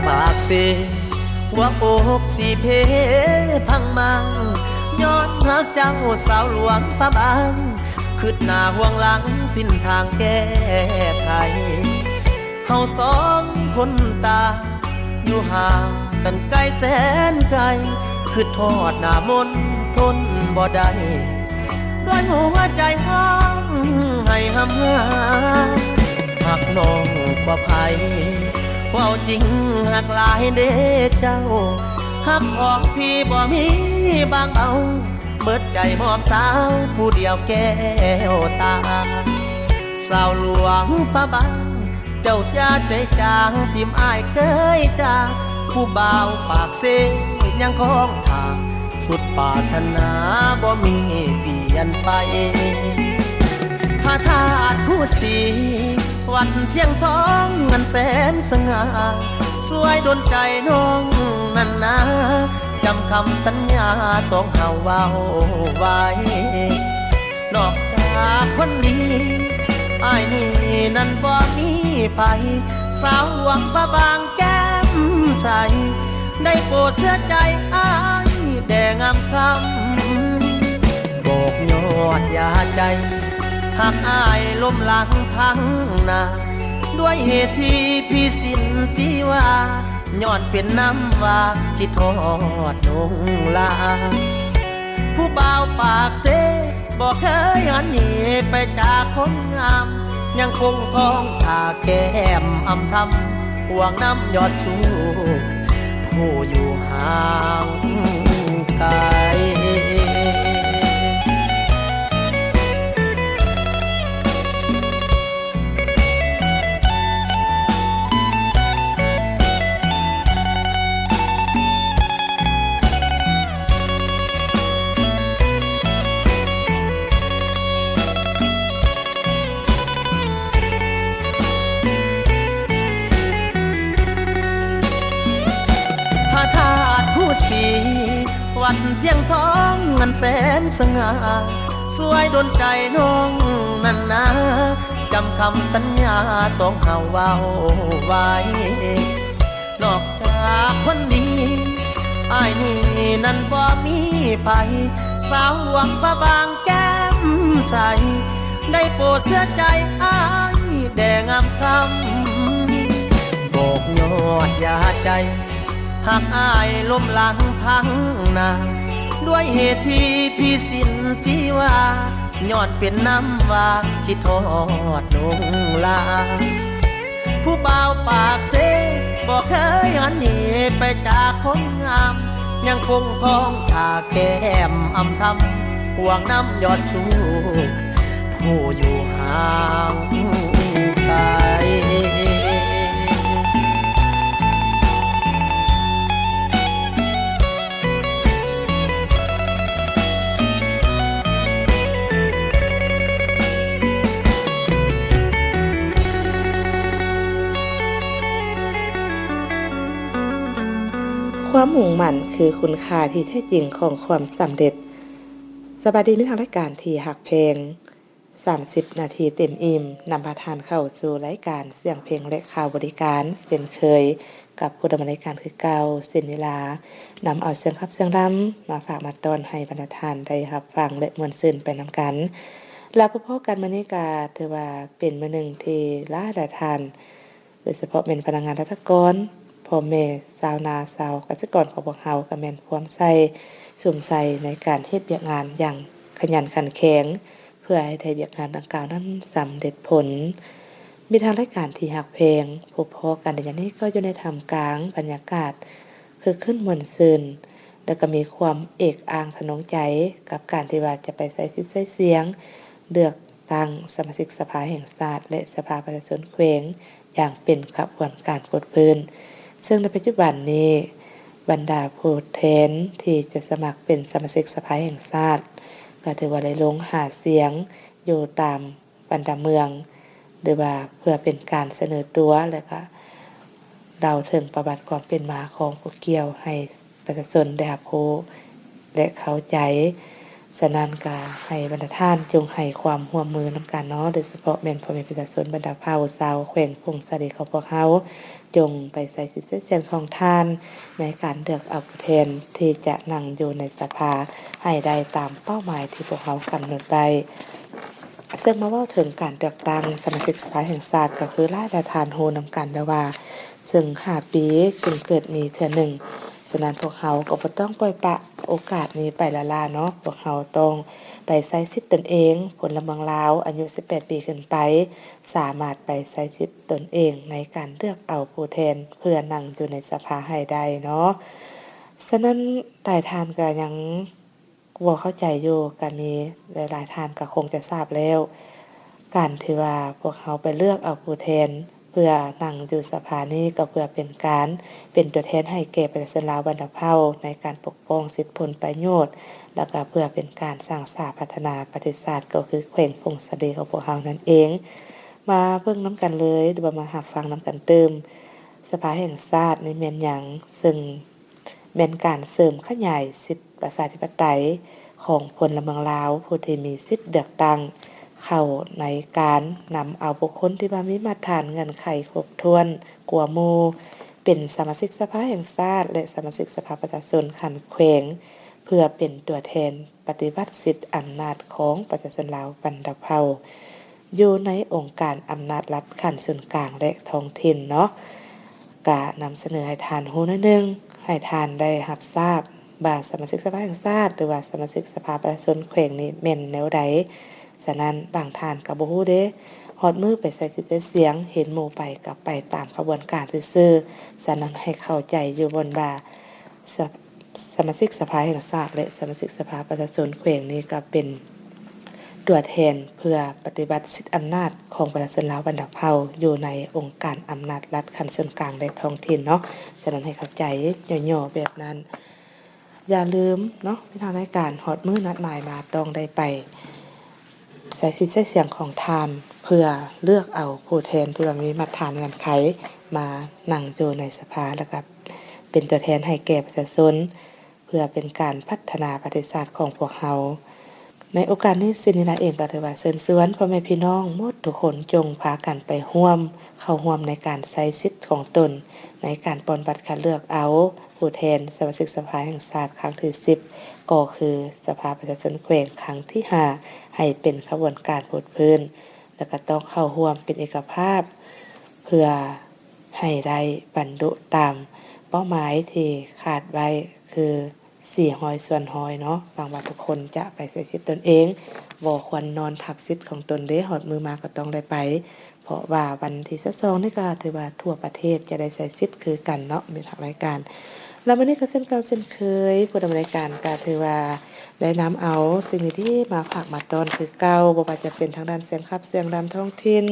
ປາກເຊ ຫົວອົກຊິເພພັງມາ ຍ້ອນຮັກເຈົ້າສາວຫຼວງພະບາງ ຄິດໜ້າຫ່ວງຫຼັງສິ້ນທາງແກ້ໄຂ ເຮົາສອງຄົນຕ່າງ ຢູ່ຫ່າງກັນໄກແສນໄກ ຄິດຮອດໜ້າມົນທົນບໍ່ໄດ້ ດ້ວຍຫົວໃຈຮ້ອງໄຫ້ຮຳຫາ ຮັກນ້ອງກວ່າໃຜ ເວົ້າຈິງຮັກຫຼາຍເດ້ເຈົ້າ ຮັກຂອງພີ່ບໍ່ມີບາງເບົາ ເບິດໃຈມອບສາວຜູ້ດຽວແກ້ວຕາ ສາວຫຼວງພະບາງ ເຈົ້າຢ່າໃຈຈາງ ຖິ້ມອ້າຍເຄີຍຈາ ຜູ້ບ່າວປາກເຊຍັງຄອງທ່າ ສຸດປາດຖະໜາບໍ່ມີປ່ຽນໄປ ພະທາດພູສີ ວັດຊຽງທອງອັນແສນສະຫງ່າ ຊ່ວຍດົນໃຈນ້ອງນັ້ນນາ ຈຳຄຳສັນຍາສອງເຮົາເວົ້າໄວ້ ນອກຈາກຄົນດີ ອ້າຍນີ້ນັ້ນບໍ່ມີໃຜ ສາວຫຼວງພະບາງແກ້ມໃສ ໄດ້ໂປດເຊື່ອໃຈອ້າຍແດ່ງາມຄຳ ບອກຍອດຢາໃຈ ຮັກອ້າຍລົ້ມຫຼັງພັງໜ້າ ດ້ວຍເຫດທີ່ພີ່ສິ້ນຊີວາ ຍ້ອນເປັນນຳວ່າຄິດຮອດນົງລາ ຜູ້ບ່າວປາກເຊ ບໍ່ເຄີຍຫັນເຫໄປຈາກຄົນງາມ ຍັງຄົງຄອງທ່າແກ້ມອຳທຳ ຫ່ວງນຳຍອດສູ້ ຜູ້ຢູ່ຫ່າງໄກ ພະທາດພູສີ ວັດຊຽງທອງອັນແສນສະຫງ່າ ຊ່ວຍດົນໃຈນ້ອງນັ້ນນາ ຈຳຄຳສັນຍາສອງເຮົາເວົ້າໄວ້ ນອກຈາກຄົນດີ ອ້າຍນີ້ນັ້ນບໍ່ມີໃຜ ສາວຫຼວງພະບາງແກ້ມໃສ ໄດ້ໂປດເຊື່ອໃຈອ້າຍແດ່ງາມຄຳ ບອກຍອດຢາໃຈ ຮັກອ້າຍລົ້ມຫຼັງພັງໜ້າ ດ້ວຍເຫດທີ່ພີ່ສິ້ນຊີວາ ຍ້ອນເປັນນຳວ່າຄິດຮອດນົງລາ ຜູ້ບ່າວປາກເຊ ບໍ່ເຄີຍຫັນເຫໄປຈາກຄົນງາມ ຍັງຄົງຄອງທ່າແກ້ມອຳທຳ ຫ່ວງນຳຍອດສູ້ ຜູ້ຢູ່ຫ່າງໄກ ຄວາມມຸ່ງໝັ້ນຄືຄຸນຄ່າທີ່ແທ້ຈິງຂອງຄວາມສຳເລັດ. ສະບາຍດີ ມິດທາງລາຍການທີ່ຮັກແພງ. ສາມສິບນາທີເຕັມອີ່ມ ນຳພາທ່ານເຂົ້າສູ່ລາຍການສຽງເພງ ແລະ ຂ່າວບໍລິການ ເຊັ່ນເຄີຍ ກັບຜູ້ດຳເນີນລາຍການຄືເກົ່າ ເຊັ່ນເວລາ ນຳເອົາສຽງຂັບສຽງລຳມາຝາກມາຕ້ອນໃຫ້ບັນດາທ່ານໄດ້ຮັບຟັງ ແລະ ມ່ວນຊື່ນໄປນຳກັນ. ແລ້ວພົບພໍ້ກັນມື້ນີ້ກະຖືວ່າເປັນມື້ໜຶ່ງທີ່ຫຼາຍໆທ່ານ ໂດຍສະເພາະແມ່ນພະນັກງານລັດຖະກອນ, ພໍ່ແມ່ຊາວນາ, ຊາວກະສິກອນຂອງພວກເຮົາກະແມ່ນພວມໃສ່ ສຸມໃສ່ໃນການເຮັດວຽກງານຢ່າງຂະຫຍັນຂັນແຂງ ເພື່ອໃຫ້ໄດ້ວຽກງານດັ່ງກ່າວນັ້ນສຳເລັດຜົນ. ມິດທາງລາຍການທີ່ຮັກແພງ, ພົບພໍ້ກັນໃນຍາມນີ້ກໍຢູ່ໃນທ່າມກາງບັນຍາກາດຄຶກຄື້ນມ່ວນຊື່ນ ແລະ ກໍມີຄວາມເອກອ້າງທະນົງໃຈກັບການທີ່ວ່າຈະໄປໃຊ້ສິດໃຊ້ສຽງເລືອກຕັ້ງສະມາຊິກສະພາແຫ່ງຊາດ ແລະ ສະພາປະຊາຊົນແຂວງ ຢ່າງເປັນຂະບວນການຟົດຟື້ນ, ເຊິ່ງໃນປັດຈຸບັນນີ້ ບັນດາຜູ້ແທນທີ່ຈະສະໝັກເປັນສະມາຊິກສະພາແຫ່ງຊາດ ກໍຖືວ່າໄດ້ລົງຫາສຽງຢູ່ຕາມບັນດາເມືອງ ຫຼືວ່າເພື່ອເປັນການສະເໜີຕົວ ແລະ ກະເລົ່າເຖິງປະຫວັດຄວາມເປັນມາຂອງຜູ້ກ່ຽວໃຫ້ ປະຊາຊົນໄດ້ຮັບຮູ້ ແລະ ເຂົ້າໃຈ. ແ ສະນັ້ນກໍໃຫ້ບັນດາທ່ານຈົ່ງໃຫ້ຄວາມຮ່ວມມືນຳກັນເນາະ, ໂດຍສະເພາະແມ່ນພໍ່ແມ່ປະຊາຊົນບັນດາເຜົ່າຊາວແຂວງຜົ້ງສາລີຂອງພວກເຮົາ, ຈົ່ງໄປໃຊ້ສິດໃຊ້ສຽງຂອງທ່ານໃນການເລືອກເອົາຜູ້ແທນທີ່ຈະນັ່ງຢູ່ໃນສະພາໃຫ້ໄດ້ຕາມເປົ້າໝາຍທີ່ພວກເຮົາກຳນົດໄວ້. ເຊິ່ງມາເວົ້າເຖິງການເລືອກຕັ້ງສະມາຊິກສະພາແຫ່ງຊາດ ກໍຄືຫຼາຍໆທ່ານຮູ້ນຳກັນແລ້ວວ່າ ເຊິ່ງຫ້າປີຈຶ່ງເກີດມີເທື່ອໜຶ່ງ. ສະນັ້ນພວກເຮົາກໍບໍ່ຕ້ອງປ່ອຍປະໂອກາດນີ້ໄປລ້າໆເນາະ, ພວກເຮົາຕ້ອງໄປໃຊ້ສິດຕົນເອງ. ພົນລະເມືອງລາວອາຍຸສິບແປດປີຂຶ້ນໄປ ສາມາດໄປໃຊ້ສິດຕົນເອງໃນການເລືອກເອົາຜູ້ແທນເພື່ອນັ່ງຢູ່ໃນສະພາໃຫ້ໄດ້ເນາະ. ສະນັ້ນຫຼາຍທ່ານກໍຍັງ ບໍ່ເຂົ້າໃຈຢູ່ ກໍມີຫຼາຍໆທ່ານກໍຄົງຈະຊາບແລ້ວ, ການທີ່ວ່າພວກເຮົາໄປເລືອກເອົາຜູ້ແທນເພື່ອນັ່ງຢູ່ສະພານີ້ ກໍເພື່ອເປັນການເປັນຕົວແທນໃຫ້ແກ່ປະຊາຊົນລາວບັນດາເຜົ່າ ໃນການປົກປ້ອງສິດຜົນປະໂຫຍດ ແລ້ວກໍເພື່ອເປັນການສ້າງສາພັດທະນາປະເທດຊາດ ກໍຄືແຂວງຜົ້ງສາລີຂອງພວກເຮົານັ້ນເອງ. ມາເບິ່ງນຳກັນເລີຍ ຫຼືວ່າມາຮັບຟັງນຳກັນຕື່ມ, ສະພາແຫ່ງຊາດນີ້ແມ່ນຫຍັງ? ເຊິ່ງ ແມ່ນການເສີມຂະຫຍາຍສິດປະຊາທິປະໄຕຂອງພົນລະເມືອງລາວ ຜູ້ທີ່ມີສິດເລືອກຕັ້ງ ເຂົ້າໃນການນຳເອົາບຸກຄົນທີ່ວ່າມີມາດຖານເງື່ອນໄຂຄົບຖ້ວນກວ່າໝູ່ ເປັນສະມາຊິກສະພາແຫ່ງຊາດ ແລະ ສະມາຊິກສະພາປະຊາຊົນຂັ້ນແຂວງ ເພື່ອເປັນຕົວແທນປະຕິບັດສິດອຳນາດຂອງປະຊາຊົນລາວບັນດາເຜົ່າ ຢູ່ໃນອົງການອຳນາດລັດຂັ້ນສູນກາງ ແລະ ທ້ອງຖິ່ນເນາະ. ກະນຳສະເໜີໃຫ້ທ່ານຮູ້ໜ້ອຍໜຶ່ງ, ໃຫ້ທ່ານໄດ້ຮັບຊາບວ່າສະມາຊິກສະພາແຫ່ງຊາດ ຫຼືວ່າສະມາຊິກສະພາປະຊາຊົນແຂວງນີ້ແມ່ນແນວໃດ. ສະນັ້ນບາງທ່ານກໍບໍ່ຮູ້ເດ້, ຮອດມື້ໄປໃຊ້ສິດໃຊ້ສຽງ, ເຫັນໝູ່ໄປກໍໄປຕາມຂະບວນການຊື່ໆ. ສະນັ້ນໃຫ້ເຂົ້າໃຈຢູ່ບ່ອນວ່າ ສະ ສະມາຊິກສະພາແຫ່ງຊາດ ແລະ ສະມາຊິກສະພາປະຊາຊົນແຂວງນີ້ກໍເປັນຕົວແທນເພື່ອປະຕິບັດສິດອຳນາດຂອງປະຊາຊົນລາວບັນດາເຜົ່າ ຢູ່ໃນອົງການອຳນາດລັດຂັ້ນສູນກາງ ແລະ ທ້ອງຖິ່ນເນາະ. ສະນັ້ນໃຫ້ເຂົ້າໃຈຫຍໍ້ໆແບບນັ້ນ. ຢ່າລືມເນາະ ພີ່ນ້ອງນາຍການ ຮອດມື້ນັດໝາຍມາຕ້ອງໄດ້ໄປ ໃຊ້ສິດໃຊ້ສຽງຂອງທ່ານ ເພື່ອເລືອກເອົາຜູ້ແທນທີ່ວ່າມີມາດຖານເງື່ອນໄຂມານັ່ງຢູ່ໃນສະພາ ແລ້ວກໍເປັນຕົວແທນໃຫ້ແກ່ປະຊາຊົນ ເພື່ອເປັນການພັດທະນາປະເທດຊາດຂອງພວກເຮົາ. ໃນໂອກາດນີ້ ສິນນີລາເອງກໍຖືວ່າເຊີນຊວນພໍ່ແມ່ພີ່ນ້ອງໝົດທຸກຄົນ ຈົ່ງພາກັນໄປຮ່ວມ ເຂົ້າຮ່ວມໃນການໃຊ້ສິດຂອງຕົນ ໃນການປ່ອນບັດຄັດເລືອກເອົາ ຜູ້ແທນສະມາຊິກສະພາແຫ່ງຊາດຄັ້ງທີສິບ ກໍຄືສະພາປະຊາຊົນແຂວງຄັ້ງທີຫ້າ ໃຫ້ເປັນຂະບວນການໂພດພື້ນ ແລ້ວກໍຕ້ອງເຂົ້າຮ່ວມເປັນເອກະພາບ ເພື່ອໃຫ້ໄດ້ບັນລຸຕາມເປົ້າໝາຍທີ່ຄາດໄວ້ ຄືສີ່ຮ້ອຍສ່ວນຮ້ອຍເນາະ. ຫວັງວ່າທຸກຄົນຈະໄປໃຊ້ສິດຕົນເອງ, ບໍ່ຄວນນອນທັບສິດຂອງຕົນເດ້, ຮອດມື້ມາກໍຕ້ອງໄດ້ໄປ. ເພາະວ່າວັນທີຊາວສອງນີ້ກໍຖືວ່າທົ່ວປະເທດຈະໄດ້ໃຊ້ສິດຄືກັນເນາະ ມີທັງລາຍການ. ແລ້ວມື້ນີ້ກໍເຊັ່ນເກົ່າເຊັ່ນເຄີຍ, ຜູ້ດຳເນີນລາຍການກໍຖືວ່າໄດ້ນຳເອົາສິ່ງດີໆມາຝາກມາຕ້ອນຄືເກົ່າ, ບໍ່ວ່າຈະເປັນທາງດ້ານສຽງຂັບສຽງລຳທ້ອງຖິ່ນ,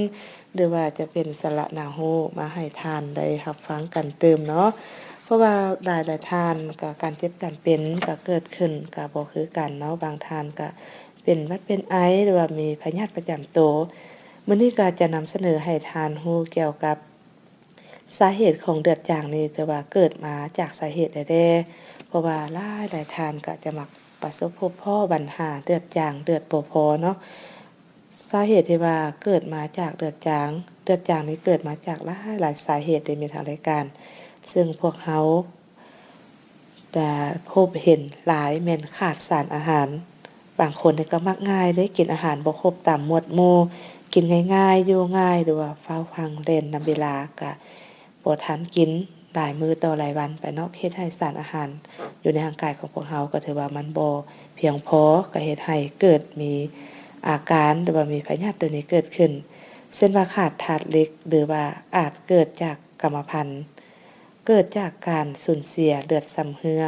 ຫຼືວ່າຈະເປັນສາລະໜ້າຮູ້ມາໃຫ້ທ່ານໄດ້ຮັບຟັງກັນຕື່ມເນາະ. ເພາະວ່າຫຼາຍໆທ່ານກໍການເຈັບການເປັນກໍເກີດຂຶ້ນກໍບໍ່ຄືກັນເນາະ, ບາງທ່ານກໍ ເປັນຫວັດເປັນໄອ ຫຼືວ່າມີພະຍາດປະຈຳໂຕ. ມື້ນີ້ກໍຈະນຳສະເໜີໃຫ້ທ່ານຮູ້ກ່ຽວກັບສາເຫດຂອງເລືອດຈາງນີ້ ຖືວ່າເກີດມາຈາກສາເຫດໃດແດ່, ເພາະວ່າຫຼາຍໆທ່ານກໍຈະມັກປະສົບພົບພໍ້ບັນຫາເລືອດຈາງ ເລືອດບໍ່ພໍເນາະ. ສາເຫດທີ່ວ່າເກີດມາຈາກເລືອດຈາງ, ເລືອດຈາງນີ້ເກີດມາຈາກຫຼາຍໆສາເຫດເດ້ ມີທັງລາຍການ, ເຊິ່ງພວກເຮົາ ຈະພົບເຫັນຫຼາຍແມ່ນຂາດສານອາຫານ, ບາງຄົນນີ້ກໍມັກງ່າຍເດ້ ກິນອາຫານບໍ່ຄົບຕາມໝວດໝູ່, ກິນງ່າຍໆ ຢູ່ງ່າຍ ຫຼືວ່າຟ້າວຟັ່ງແລ່ນນຳເວລາ ກະບໍ່ທັນກິນ ຫຼາຍມື້ຕໍ່ຫຼາຍວັນໄປເນາະ, ເຮັດໃຫ້ສານອາຫານຢູ່ໃນຮ່າງກາຍຂອງພວກເຮົາ ກໍຖືວ່າມັນບໍ່ພຽງພໍ, ກໍເຮັດໃຫ້ເກີດມີອາການ ຫຼືວ່າມີພະຍາດໂຕນີ້ເກີດຂຶ້ນ, ເຊັ່ນວ່າຂາດທາດເຫຼັກ ຫຼືວ່າອາດເກີດຈາກກຳມະພັນ. ເກີດຈາກການສູນເສຍເລືອດຊຳເຮື້ອ,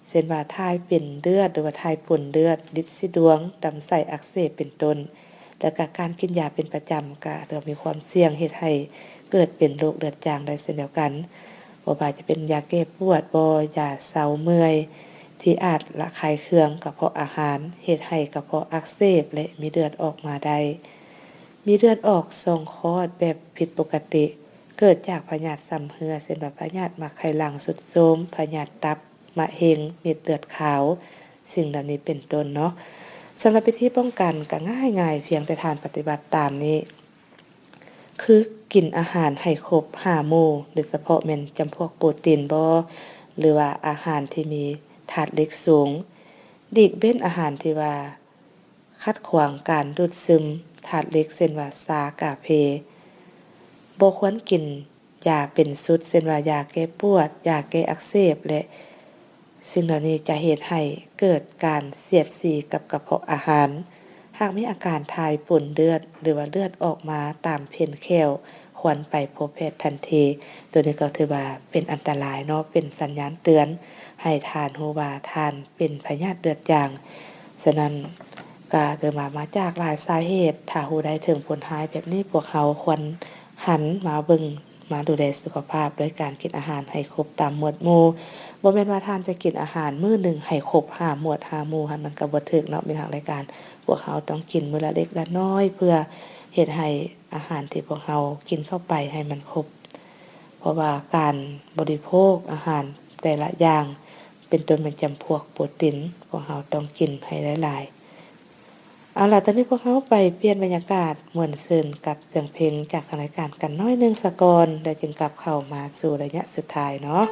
ເຊັ່ນວ່າຖ່າຍເປັນເລືອດ ຫຼືວ່າຖ່າຍປົນເລືອດ, ລິດສີດວງ, ລຳໄສ້ອັກເສບ ເປັນຕົ້ນ. ແລ້ວກະການກິນຢາເປັນປະຈຳ ກະຖືວ່າມີຄວາມສ່ຽງເຮັດໃຫ້ເກີດເປັນໂລກເລືອດຈາງໄດ້ເຊັ່ນດຽວກັນ. ບໍ່ວ່າຈະເປັນຢາແກ້ປວດບໍ, ຢາເຊົາເມື່ອຍ ທີ່ອາດລະຄາຍເຄືອງກະເພາະອາຫານ, ເຮັດໃຫ້ກະເພາະອັກເສບ ແລະ ມີເລືອດອອກມາໄດ້. ມີເລືອດອອກຊ່ອງຄອດແບບຜິດປົກກະຕິ, ເກີດຈາກພະຍາດຊຳເຮື້ອ ເຊັ່ນວ່າພະຍາດໝາກໄຂ່ຫຼັງຊຸດໂຊມ, ພະຍາດຕັບ, ມະເຮັງ, ເມັດເລືອດຂາວ, ສິ່ງເຫຼົ່ານີ້ເປັນຕົ້ນເນາະ. ສຳລັບວິທີປ້ອງກັນກໍງ່າຍໆ ພຽງແຕ່ທ່ານປະຕິບັດຕາມນີ້ ຄືກິນອາຫານໃຫ້ຄົບຫ້າໝູ່ ໂດຍສະເພາະແມ່ນຈຳພວກໂປຣຕີນບໍ ຫຼືວ່າອາຫານທີ່ມີທາດເຫຼັກສູງ, ຫຼີກເວັ້ນອາຫານທີ່ວ່າຂັດຂວາງການດູດຊຶມທາດເຫຼັກ ເຊັ່ນວ່າຊາ, ກາເຟ. ບໍ່ຄວນກິນ ຢາເປັນຊຸດ ເຊັ່ນວ່າຢາແກ້ປວດ, ຢາແກ້ອັກເສບ ແລະ ສິ່ງເຫຼົ່ານີ້ຈະເຮັດໃຫ້ເກີດການສຽດສີກັບກະເພາະອາຫານ. ຫາກມີອາການຖ່າຍປົນເລືອດ ຫຼືວ່າເລືອດອອກມາຕາມເພັນແຂ້ວ ຄວນໄປພົບແພດທັນທີ. ໂຕນີ້ກໍຖືວ່າເປັນອັນຕະລາຍເນາະ, ເປັນສັນຍານເຕືອນໃຫ້ທ່ານຮູ້ວ່າທ່ານເປັນພະຍາດເລືອດຢາງ. ສະນັ້ນ ກະຖືວ່າມາຈາກຫຼາຍສາເຫດ. ຖ້າຮູ້ໄດ້ເຖິງຜົນຮ້າຍແບບນີ້, ພວກເຮົາຄວນຫັນມາເບິ່ງ ມາດູແລສຸຂະພາບດ້ວຍການກິນອາຫານໃຫ້ຄົບຕາມໝວດໝູ່. ບໍ່ແມ່ນວ່າທ່ານຈະກິນອາຫານມື້ໜຶ່ງໃຫ້ຄົບຫ້າໝວດຫ້າໝູ່ຫັ້ນ ມັນກໍບໍ່ຖືກເນາະ. ມີທາງລາຍການ ພວກເຮົາຕ້ອງກິນມື້ລະເລັກລະນ້ອຍ ເພື່ອເຮັດໃຫ້ອາຫານທີ່ພວກເຮົາກິນເຂົ້າໄປໃຫ້ມັນຄົບ. ເພາະວ່າການບໍລິໂພກອາຫານແຕ່ລະຢ່າງ ເປັນຕົ້ນແມ່ນຈຳພວກໂປຣຕີນ ພວກເຮົາຕ້ອງກິນໃຫ້ຫຼາຍໆ. ເອົາລະ ຕອນນີ້ພວກເຮົາໄປປ່ຽນບັນຍາກາດມ່ວນຊື່ນກັບສຽງເພງຈາກທາງລາຍການກັນໜ້ອຍໜຶ່ງສາກ່ອນ ແລ້ວຈຶ່ງກັບເຂົ້າມາສູ່ໄລຍະສຸດທ້າຍເນາະ.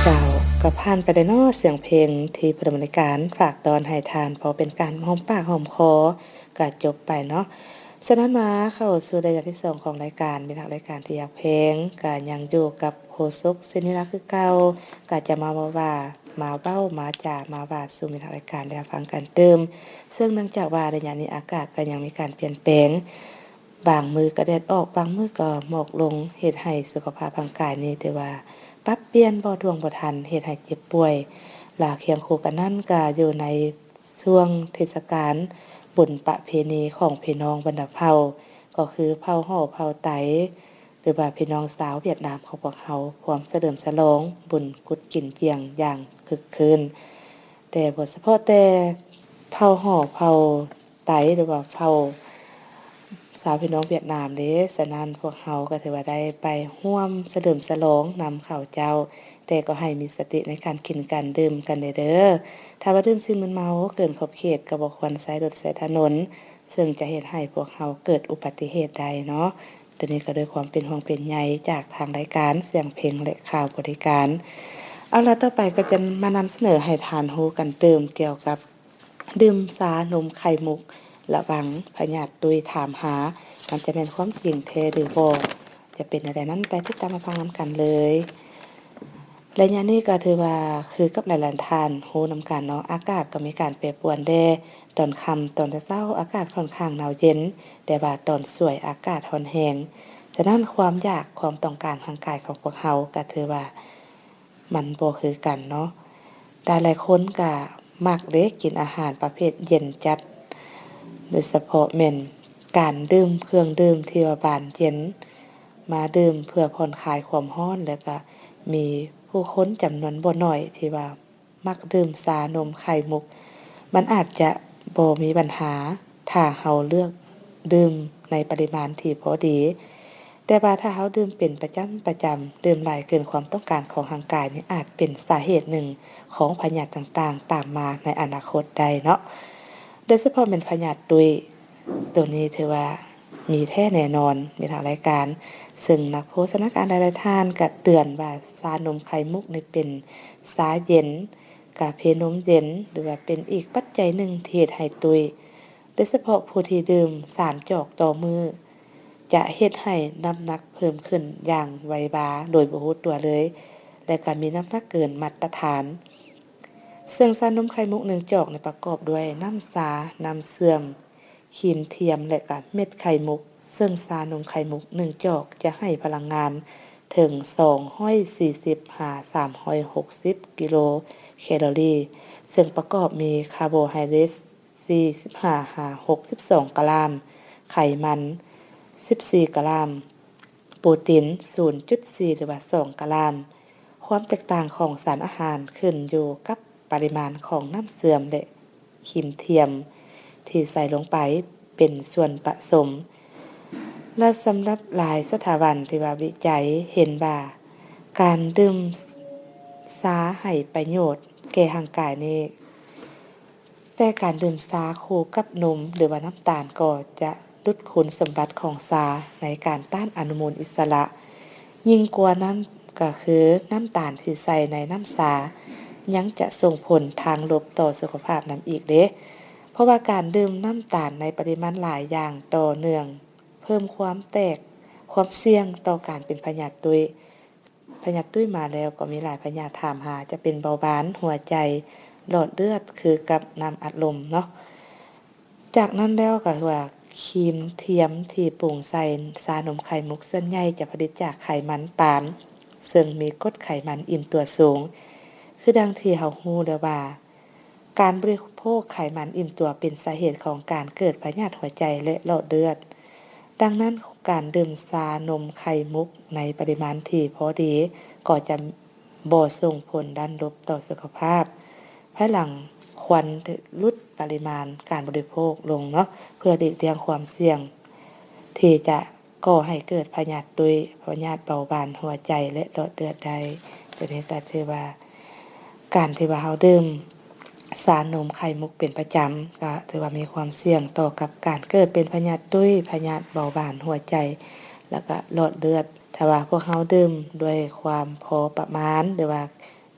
ເຈົ້າ ກໍຜ່ານໄປແລ້ວເນາະ ສຽງເພງທີ່ຜູ້ດຳເນີນລາຍການຝາກຕ້ອນໃຫ້ທ່ານ ເພາະເປັນການຫອມປາກຫອມຄໍ ກໍຈົບໄປເນາະ. ສະນັ້ນມາເຂົ້າສູ່ໄລຍະທີສອງຂອງລາຍການ ມິດຮັກລາຍການທີ່ຮັກແພງ ກໍຍັງຢູ່ກັບໂຄສົກເຊນີລາຄືເກົ່າ ກໍຈະມາເວົ້າວ່າ ມາເວົ້າ ມາຈາ ມາວ່າສູ່ມິດຮັກລາຍການໄດ້ຮັບຟັງກັນຕື່ມ. ເຊິ່ງເນື່ອງຈາກວ່າໄລຍະນີ້ອາກາດກໍຍັງມີການປ່ຽນແປງ ບາງມື້ກໍແດດອອກ ບາງມື້ກໍໝອກລົງ ເຮັດໃຫ້ສຸຂະພາບຮ່າງກາຍນີ້ຖືວ່າປັບປ່ຽນບໍ່ທ່ວງບໍ່ທັນ ເຮັດໃຫ້ເຈັບປ່ວຍ. ລະຄຽງຄູ່ກັນນັ້ນກໍຢູ່ໃນ ຊ່ວງເທດສະການບຸນປະເພນີຂອງພີ່ນ້ອງບັນດາເຜົ່າ ກໍຄືເຜົ່າຫໍ່ ເຜົ່າໄຕ ຫຼືວ່າພີ່ນ້ອງຊາວຫວຽດນາມຂອງພວກເຮົາ ພວມສະເຫຼີມສະຫຼອງບຸນກຸດກິນຈຽງຢ່າງຄຶກຄື້ນ. ແຕ່ບໍ່ສະເພາະແຕ່ເຜົ່າຫໍ່ ເຜົ່າໄຕ ຫຼືວ່າເຜົ່າ ຊາວພີ່ນ້ອງຫວຽດນາມເດ້. ສະນັ້ນ ພວກເຮົາກໍຖືວ່າໄດ້ໄປຮ່ວມສະເຫຼີມສະຫຼອງນຳເຂົາເຈົ້າ, ແຕ່ກໍໃຫ້ມີສະຕິໃນການກິນການດື່ມກັນແດ່ເດີ. ຖ້າວ່າດື່ມສິ່ງມຶນເມົາເກີນຂອບເຂດ ກໍບໍ່ຄວນໃຊ້ລົດໃຊ້ຖະໜົນ, ເຊິ່ງຈະເຮັດໃຫ້ພວກເຮົາເກີດອຸບັດຕິເຫດໄດ້ເນາະ. ໂຕນີ້ກໍດ້ວຍຄວາມເປັນຫ່ວງເປັນໃຍຈາກທາງລາຍການສຽງເພງ ແລະ ຂ່າວບໍລິການ. ເອົາລະ, ຕໍ່ໄປກໍຈະມານຳສະເໜີໃຫ້ທ່ານຮູ້ກັນຕື່ມກ່ຽວກັບ ດື່ມຊານົມໄຂ່ມຸກ ລະວັງພະຍາດຕຸ້ຍຖາມຫາ, ມັນຈະແມ່ນຄວາມຈິງແທ້ຫຼືບໍ່? ຈະເປັນແນວໃດນັ້ນ ໄປຕິດຕາມຮັບຟັງນຳກັນເລີຍ. ໄລຍະນີ້ກໍຖືວ່າຄືກັບຫຼາຍໆທ່ານຮູ້ນຳກັນເນາະ, ອາກາດກໍມີການແປປວນແດ່, ຕອນຄ່ຳຕອນເຊົ້າອາກາດຂ້ອນຂ້າງໜາວເຢັນ, ແຕ່ວ່າຕອນສວຍອາກາດຮ້ອນແຮງ. ສະນັ້ນ ຄວາມຢາກຄວາມຕ້ອງການທາງກາຍຂອງພວກເຮົາກໍຖືວ່າ ມັນບໍ່ຄືກັນເນາະ. ຫຼາຍໆຄົນກະມັກເດ້ກິນອາຫານປະເພດເຢັນຈັດ, ໂດຍສະເພາະແມ່ນການດື່ມເຄື່ອງດື່ມທີ່ວ່າຫວານເຢັນ ມາດື່ມເພື່ອຜ່ອນຄາຍຄວາມຮ້ອນ, ແລ້ວກະມີຜູ້ຄົນຈຳນວນບໍ່ໜ້ອຍທີ່ວ່າມັກດື່ມຊານົມໄຂ່ມຸກ. ມັນອາດຈະບໍ່ມີບັນຫາ ຖ້າເຮົາເລືອກດື່ມໃນປະລິມານທີ່ພໍດີ, ແຕ່ວ່າຖ້າເຮົາດື່ມເປັນປະຈຳ, ປະຈຳ, ດື່ມຫຼາຍເກີນຄວາມຕ້ອງການຂອງຮ່າງກາຍນີ້ ອາດເປັນສາເຫດໜຶ່ງຂອງພະຍາດຕ່າງໆຕາມມາໃນອະນາຄົດໄດ້ເນາະ, ໂດຍສະເພາະແມ່ນພະຍາດຕຸ້ຍ. ໂຕນີ້ຖືວ່າມີແທ້ແນ່ນອນ, ມີທາງລາຍການ, ເຊິ່ງນັກໂພຊະນາການຫຼາຍໆທ່ານກະເຕືອນວ່າຊານົມໄຂ່ມຸກນີ້ເປັນຊາເຢັນ, ກາເຟນົມເຢັນ ຫຼືວ່າເປັນອີກປັດໄຈໜຶ່ງທີ່ເຮັດໃຫ້ຕຸ້ຍ. ໂດຍສະເພາະຜູ້ທີ່ດື່ມສາມຈອກຕໍ່ມື້ ຈະເຮັດໃຫ້ນ້ຳໜັກເພີ່ມຂຶ້ນຢ່າງໄວວາໂດຍບໍ່ຮູ້ຕົວເລີຍ ແລະ ກໍມີນ້ຳໜັກເກີນມາດຕະຖານ. ເຊິ່ງຊານົມໄຂ່ມຸກໜຶ່ງຈອກນີ້ປະກອບດ້ວຍນ້ຳຊາ, ນ້ຳເຊື່ອມ, ຄຣີມທຽມ ແລະ ກໍເມັດໄຂ່ມຸກ, ເຊິ່ງຊານົມໄຂ່ມຸກໜຶ່ງຈອກຈະໃຫ້ພະລັງງານເຖິງສອງຮ້ອຍສີ່ສິບຫາສາມຮ້ອຍຫົກສິບກິໂລແຄລໍຣີ, ເຊິ່ງປະກອບມີຄາໂບໄຮເດຣດ ສີ່ສິບຫ້າຫາຫົກສິບສອງກຣາມ, ໄຂມັນ ສິບສີ່ກຣາມ, ໂປຣຕີນ ສູນຈຸດສີ່ ຫຼືວ່າ ສອງກຣາມ. ຄວາມແຕກຕ່າງຂອງສານອາຫານຂຶ້ນຢູ່ກັບປະລິມານຂອງນ້ຳເຊື່ອມ ແລະ ຄຣີມທຽມທີ່ໃສ່ລົງໄປເປັນສ່ວນປະສົມ. ແລະ ສຳລັບຫຼາຍສະຖາບັນທີ່ວ່າວິໄຈເຫັນວ່າ ການດື່ມຊາໃຫ້ປະໂຫຍດແກ່ຮ່າງກາຍນີ້ ແຕ່ການດື່ມຊາຄູ່ກັບນົມ ຫຼືວ່ານ້ຳຕານ ກໍຈະຫຼຸດຄຸນສົມບັດຂອງຊາໃນການຕ້ານອະນຸມູນອິດສະຫຼະ. ຍິ່ງກວ່ານັ້ນກໍຄື ນ້ຳຕານທີ່ໃສ່ໃນນ້ຳຊາ ຍັງຈະສົ່ງຜົນທາງລົບຕໍ່ສຸຂະພາບນຳອີກເດ້, ເພາະວ່າການດື່ມນ້ຳຕານໃນປະລິມານຫຼາຍຢ່າງຕໍ່ເນື່ອງ ເພີ່ມຄວາມແຕກ, ຄວາມສ່ຽງຕໍ່ການເປັນພະຍາດຕຸ້ຍ. ພະຍາດຕຸ້ຍມາແລ້ວກໍມີຫຼາຍພະຍາດຖາມຫາ, ຈະເປັນເບົາຫວານ, ຫົວໃຈ, ຫຼອດເລືອດ ຄືກັບນ້ຳອັດລົມເນາະ. ຈາກນັ້ນແລ້ວກໍຄືວ່າ ຄຣີມທຽມທີ່ປຸງໃສ່ຊານົມໄຂ່ມຸກ ສ່ວນໃຫຍ່ຈະຜະລິດຈາກໄຂມັນປາມ, ເຊິ່ງມີກົດໄຂມັນອີ່ມຕົວສູງ. ຄືດັ່ງທີ່ເຮົາຮູ້ແລ້ວວ່າ ການບໍລິໂພກໄຂມັນອີ່ມຕົວເປັນສາເຫດຂອງການເກີດພະຍາດຫົວໃຈ ແລະ ຫຼອດເລືອດ. ດັ່ງນັ້ນ, ການດື່ມຊານົມໄຂ່ມຸກໃນປະລິມານທີ່ພໍດີ ກໍຈະບໍ່ສົ່ງຜົນດ້ານລົບຕໍ່ສຸຂະພາບ. ພາຍຫຼັງຄວນຫຼຸດປະລິມານການບໍລິໂພກລົງເນາະ, ເພື່ອຫຼີກລ່ຽງຄວາມສ່ຽງທີ່ຈະ ກໍ່ໃຫ້ເກີດພະຍາດຕຸ້ຍ, ພະຍາດເບົາຫວານຫົວໃຈ ແລະ ຫຼອດເລືອດໄດ້. ໂຕນີ້ກໍຖືວ່າ ການທີ່ວ່າເຮົາດື່ມຊານົມໄຂ່ມຸກເປັນປະຈຳ ກໍຖືວ່າມີຄວາມສ່ຽງຕໍ່ກັບການເກີດເປັນພະຍາດຕຸ້ຍ, ພະຍາດເບົາຫວານຫົວໃຈ ແລ້ວກໍຫຼອດເລືອດ. ຖ້າວ່າພວກເຮົາດື່ມດ້ວຍຄວາມພໍປະມານ ຫຼືວ່າ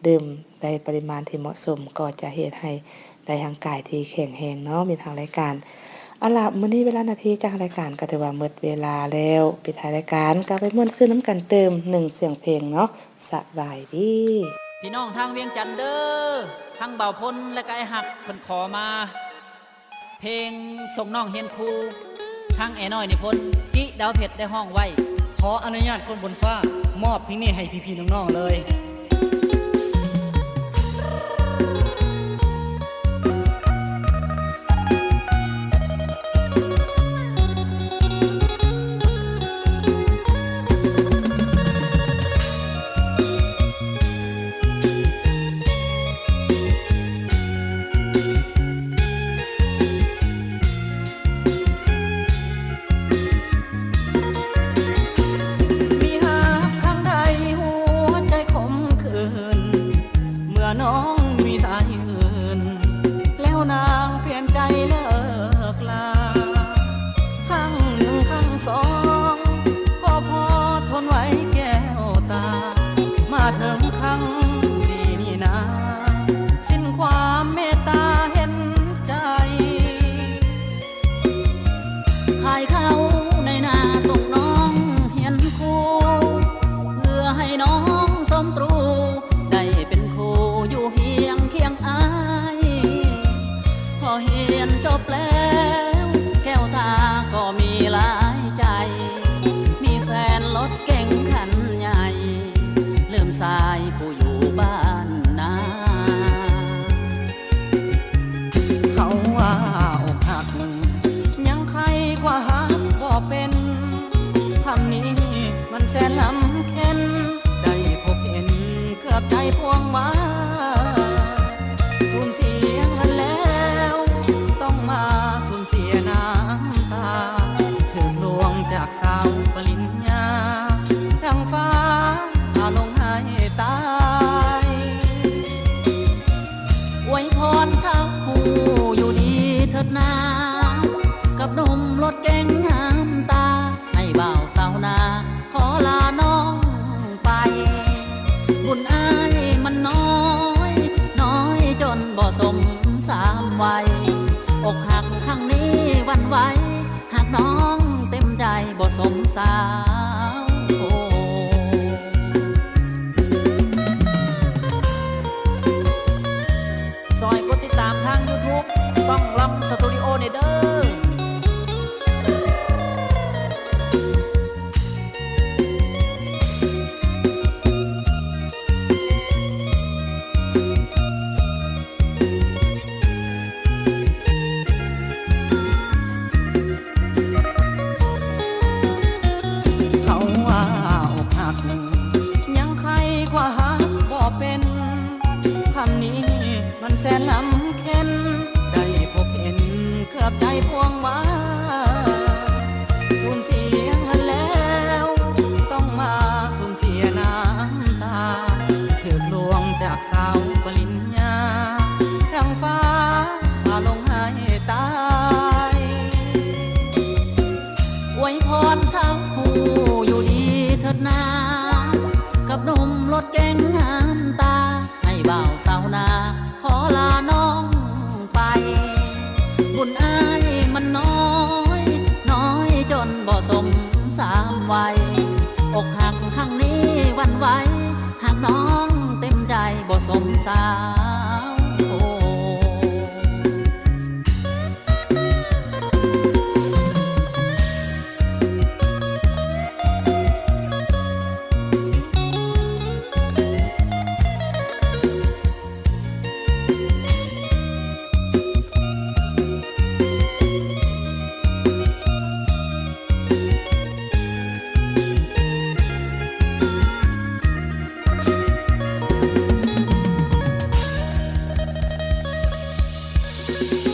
ດື່ມໃນປະລິມານທີ່ເໝາະສົມ ກໍຈະເຮັດໃຫ້ໄດ້ຮ່າງກາຍທີ່ແຂງແຮງເນາະ ມິດທາງລາຍການ. ເອົາລະ ມື້ນີ້ເວລາໜ້າທີ່ຈາກທາງລາຍການກໍຖືວ່າໝົດເວລາແລ້ວ. ປິດທ້າຍລາຍການກໍໄປມ່ວນຊື່ນນຳກັນຕື່ມໜຶ່ງສຽງເພງເນາະ. ສະບາຍດີ. ພີ່ນ້ອງທາງວຽງຈັນເດີ, ທັງບ່າວພົນ ແລະ ກໍອ້າຍຮັກເພິ່ນຂໍມາ ເພງສົ່ງນ້ອງຮຽນຄູ ທັງແອນ້ອຍນິພົນ ຈິດາວເພັດ ໄດ້ຮ້ອງໄວ້. ຂໍອະນຸຍາດຄົນບົນຟ້າ ມອບເພງນີ້ໃຫ້ພີ່ໆນ້ອງໆເລີຍ. ນ້ອງມີຊາຍອື່ນ ແລ້ວນາງປ່ຽນໃຈເລີກລາ. ຄັ້ງໜຶ່ງຄັ້ງສອງ ກໍພໍທົນໄຫວແກ້ວຕາ, ມາເຖິງຄັ້ງສີ່ນີ້ນາ ສິ້ນຄວາມເມດຕາເຫັນໃຈ. ຂາຍເຂົ້ານາຍໜ້າສົ່ງນ້ອງຮຽນຄູ ເພື່ອໃຫ້ນ້ອງສົມຕຣູ ໄດ້ເປັນຄູ່ຢູ່ຮຽງຄຽງອ້າຍ. ພໍຮຽນຈົບແລ້ວ ແກ້ວຕາກໍມີຫຼາຍໃຈ, ມີແຟນລົດເກັງຄັນໃຫຍ່ ລືມຊາຍຜູ້ຢູ່ບ້ານນາ. ເຂົາວ່າອົກຫັກ ຍັງໄຂກວ່າຮັກບໍ່ເປັນ, ຄຳນີ້ມັນແສນລຳເຄັນ ໄດ້ພົບເຫັນເກືອບໃຈພວງວາ. ສູນເສຍເງິນແລ້ວ ຕ້ອງມາສູນເສຍນ້ຳຕາ, ຖືກລວງຈາກສາວປະລິນຍາ ດັ່ງຟ້າ ພາລົງໃຫ້ຕາຍ. ອວຍພອນສາວຜູ້ຢູ່ດີເທີດນາ ກັບໜຸ່ມລົດເກັງນ້ຳຕາ ໃຫ້ບ່າວສາວນາ ຂໍລານ້ອງໄປ. ບຸນອ້າຍມັນນ້ອຍ ນ້ອຍຈົນບໍ່ສົມສາມໄວ, ອົກຫັກຄັ້ງນີ້ຫວັ່ນໄຫວ ຫາກນ້ອງເຕັມໃຈບໍ່ສົມສາວ. ໂອ້ ຊ່ອຍກົດຕິດຕາມທາງ YouTube ຊ່ອງລອງສະຕູດິໂອແດ່ເດີ້. ເຂົາວ່າອົກຫັກ ຍັງໄຂກວ່າຮັກບໍ່ເປັນ, ຄຳນີ້ມັນແສນລຳເຄັນ ໄດ້ພົບເຫັນເກືອບໃຈພວງວາ. ສູນເສຍເງິນແລ້ວ ຕ້ອງມາສູນເສຍນ້ຳຕາ, ຖືກລວງຈາກສາວປະລິນຍາ ດັ່ງຟ້າພາລົງໃຫ້ຕາຍ. ອວຍພອນສາວຜູ້ຢູ່ດີເທີດນາ ກັບໜຸ່ມລົດເກັງນ້ຳຕາ ໃຫ້ບ່າວສາວນາ ຂໍລານ້ອງໄປ. ບຸນອ້າຍມັນນ້ອຍ ນ້ອຍຈົນບໍ່ສົມສາມໄວ, ອົກຫັກຄັ້ງນີ້ຫວັ່ນໄຫວ ຫາກນ້ອງເຕັມໃຈບໍ່ສົມສາວ. ໂອ້. ເ